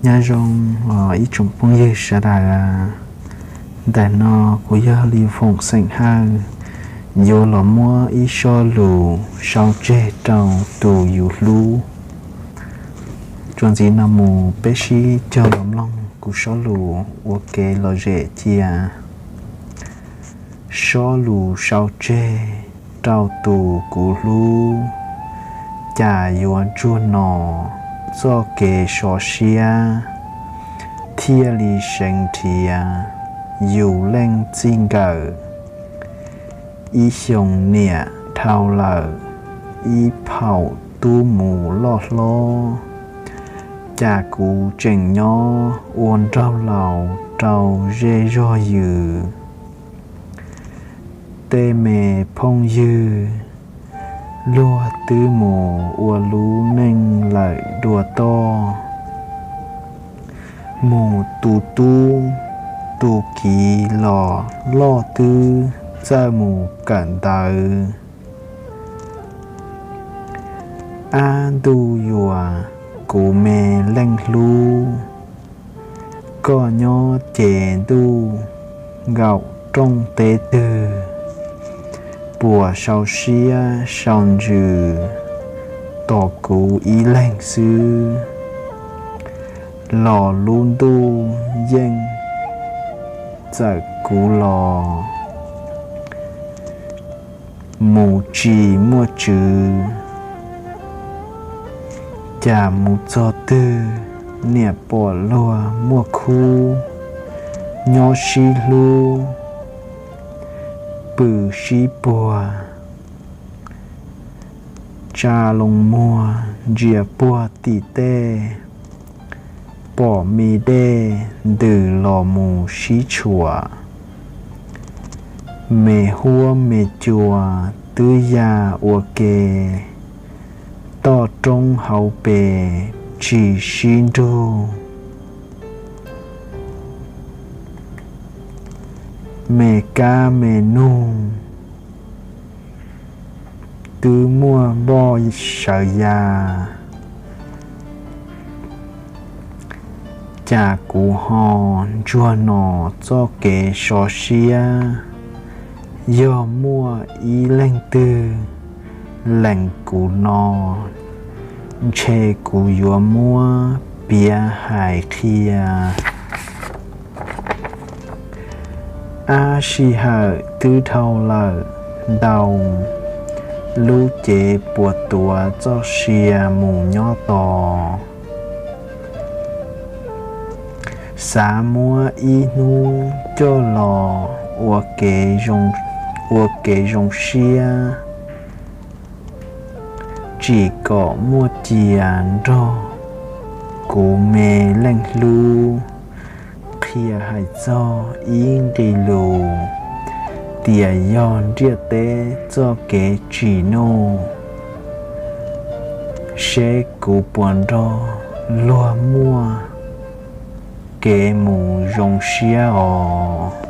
Nyob zoo os ib tsoom phooj ywg sawv daws. Ntawm no kuv yog Li Foom xeem Hawj, yuav los muab ib sob lus sau tseg rau tus yus hlub. Txuas ntxiv no mus peb sib cog los mloog kuv sob lus ua kev lom zem cia. Sob lus sau tseg rau tus kuv hlub, cas yuav ntsuag no txoj kev sov siab, thiaj li seev nrhiav yus leej txij nkawm. Ib xyoos niam dhau lawm, ib phaum tub mus loj hlob, cas kuv tseem nyob ua nraug laus rau zej zog yws. Tej me phooj ywg luag twb mus ua lub neej lawm dua toj, mus tu tub tu kiv los loj twb txawj mus kawm ntawv. Ab ntuj yuam, kuv me leej hlub, koj nyob ces ntuj nkaum rooj teb twg, puas sau siab sau ntsws tos kuv ib leeg xwb. Los lub ntuj yeej txawm kuv los, mus tsis muaj tswv, cas mus txog twg niam pom luag muaj khub, nyob sib hlub pw sib puag, tsa loo muag ntsia puag tim tej, pom me dej ntws los mus sib tshuam, me huab me cua twb ya ua ke, toj roob hauv pes tsis sib nrug, me kab me nug twb muaj npoj sawv ya, cas kuv ho ntsuag no txoj kev sov siab. Yog muaj ib leeg twg lees kuv no, ntshe kuv yuav muab piav hais qhia. Ab sij hawm twb dhau lawm ntau, lub cev puas tuav txoj sia mus nyob tos. Xav muab ib hnub coj los ua kev zoo siab, tsim kom muaj cia nrog kuv me leej hlub, qhia hais txog ib nqe lus tias yog ntiaj teb txoj kev tsim nuj, seb kuv puas nrog luag muaj kev mus zoo siab os.